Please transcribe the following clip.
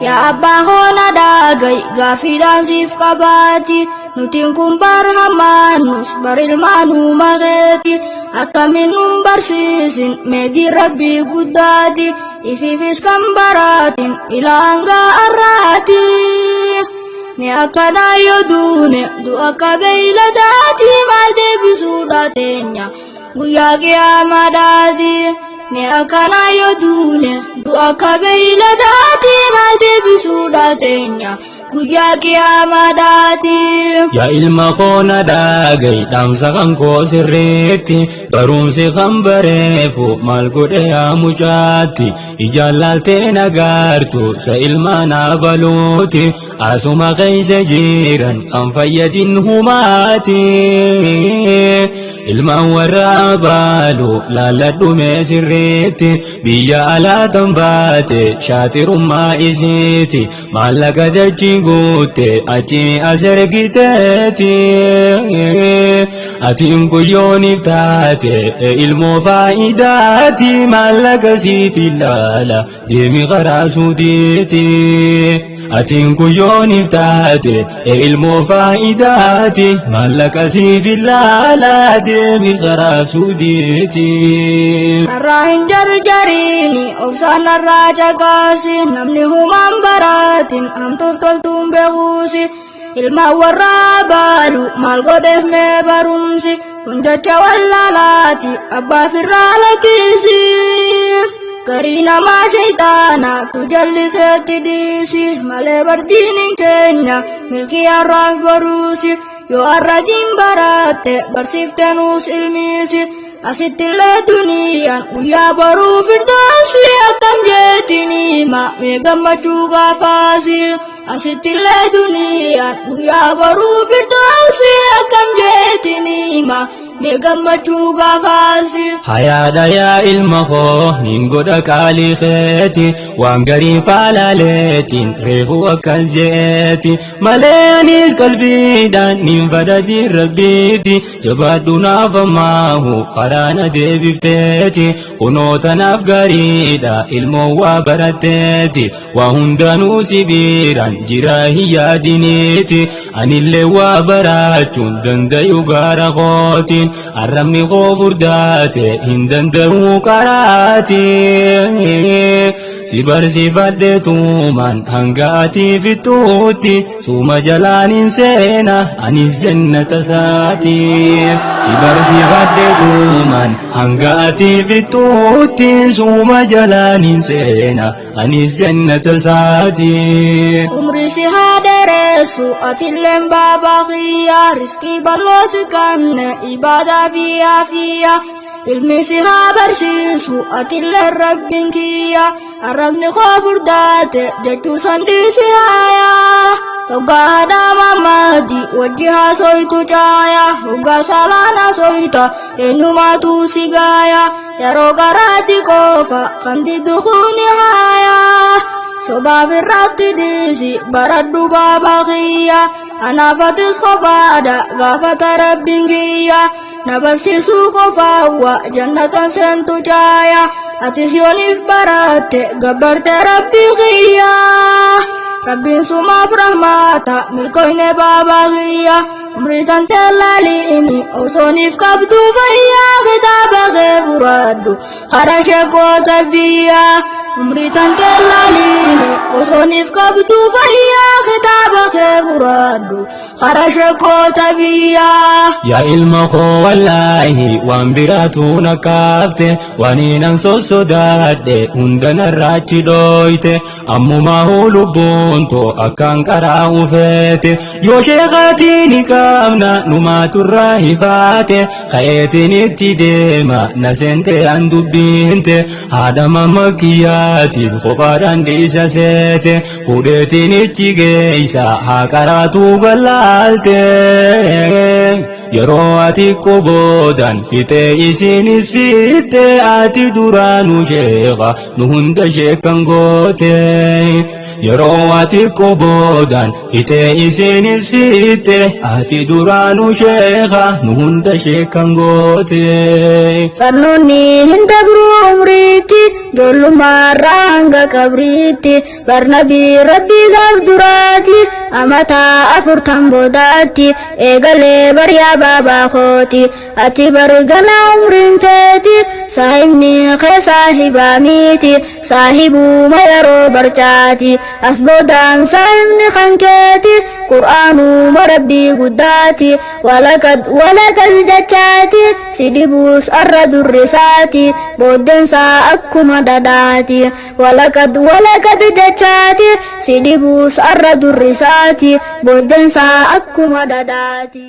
Yaa abbaa hoona dhaaga'i gaaffiidhaan siif qabaati. Nutiin kun bar hamaannus bar ilmaanuu makeeti. Akkamiin nun barsiisin meetii rabbii guddaati. Ifiifis kan baraatin ilaa hanga har'aati. Mee akkanaa yoo duune du'a akka beeyladaati maal deebisuudha teenya guyyaa qiyaamaadhaati. Mee akkanaa yoo duune du'a akka beeyladaati maal deebisuudha teenya guyyaa qiyaamaadhaati. Yaa ilma koo na dhaga'i dhaamsa kan koo sirriitti barumsi kan bareefu maal godhe yaa mucaatti ijaan laaltee nagaartu sa ilmaan abaluuti asuma keessa jiran kan fayyadin humaati ilmaan warra abaalu laalladhu mee sirriitti biyya alaa tan baate shaaxirummaa isiiti maallaqa dachii guutte achi as ergiteeti atiin guyyooniif taate ilmoo faayidaati maallaqa siif ilaala deemi karaa suudiiti atiin guyyooniif taate ilmoo faayidaati maallaqa siif ilaala deemi karaa suudiiti. Narraa hin jarjariini obsaan narraa caqaasi namni humaan baraatin hamtuuf toltuun beekuusi ilmaan warraa baalu maal godheef mee barumsi kun jecha wallaalaati abbaa firraa lakkiisi. Garii namaa shayxaana tu jalliseetti dhiisi malee bardiin hin keenya milkii har'aaf boruusi yoo har'atiin baratte barsiifte nuus ilmiisi. Asittillee duniyaan guyyaa boruu firdoosi akkam jeetiin hima mee gammachuu gaafaasi. Asittillee duniyaan guyyaa boruu firdoosi akkam jeetiin hima mee gammachuu gaafaasi. Hayaadha yaa ilma koo nin godha qaalii keeti waan gariin faalaaleetiin reefu akkas jeeti malee anis qalbiidhaan nin fadhatiin rabbiiti jabaadhu naaf ammaahu karaa na deebifteeti kunoo tanaaf gaariidha ilmoo waa baratteeti waa hundanuu si biiraan jira hin yaadiniiti anillee waa barachuun dandayu gaara kootiin arrabni koo furdaate hin danda'u qaraati si barsiifadhe tuumaan hanga ati fixxuutti suuma jalaan hin seena anis jannata saati si barsiifadhe tuumaan hanga ati fixxuutti suuma jalaan hin seena anis jannata saati. Umri si haa dheeressu atilleen baabaa kiyya riskii bal'oo si kanne ibaadaa fi aafiyya ilmi si haa barsiisu atilleen rabbiin kiyya arrabni koo furdaate jechuu san dhiisi haaya. Hoggaa haadha mammaati wajji haasoytu caaya hoggaa saalaan haasoyta eenyumaatu si gaaya yeroo garaatti qofa kan diddu kuni haaya. Sobaaf irratti dhiisi baradhu baabaa kiyya anaafatis kophaadha gaafata rabbiin kiyya na barsiisuu qofaawwa jannatan seentu caaya atis yooniif baratte gabbarte rabbii kiyya rabbiin sumaaf rahmaata milkoyne baabaa kiyya umrii tantee laaliini osooniif qabdu fayyaa kitaaba kee furaadhu kara sheekota biyyaa umrii tantee laaliini osooniif qabdu fayyaa kitaaba kee furaadhu kara sheekota biyyaa. Yaa ilma koo wallaahi waan biraatu na kaafte waan hinan sossodaadhe hunda narraachi dhooyte ammumaa lubbuun too akkaan qaraa ufeete yoo sheekaatii ni qabna numaaturraa hifaate ka'eetiin itti deema na seente an dubbiinte haadha mamma kiyyaati. Aatis kophaadhaan dhiisa seete fuudheetiin ichi geessa haa qaraatuu gallaalte. Yeroo ati qoboodan fixee isinis fiixee ati duraanuu sheeka nu hunda sheekan goote. Yeroo ati qoboodan fixee isinis fiixee ati duraanuu sheeka nu hunda sheekan goote. Barnoonni hin dabru umriitti, ijoollummaarraa hanga qabriitti, barnabii rabbii gaaf duraati, amata 40 boodaatti, eegalee bariyaa baabaa kooti, ati bargana umriin teeti, saahibni kee saahibaa miti, saahibuma yeroo barcaati, as boodaan saahibni kan keeti, qur'aanuma rabbii guddaati, walakad walakad jechaati, si dhibuus arra durrisaati, booddeensaa akkuma dhadhaati, walakad walakad jechaati, si dhibuus arra durrisaati, booddeensaa akkuma dhadhaati.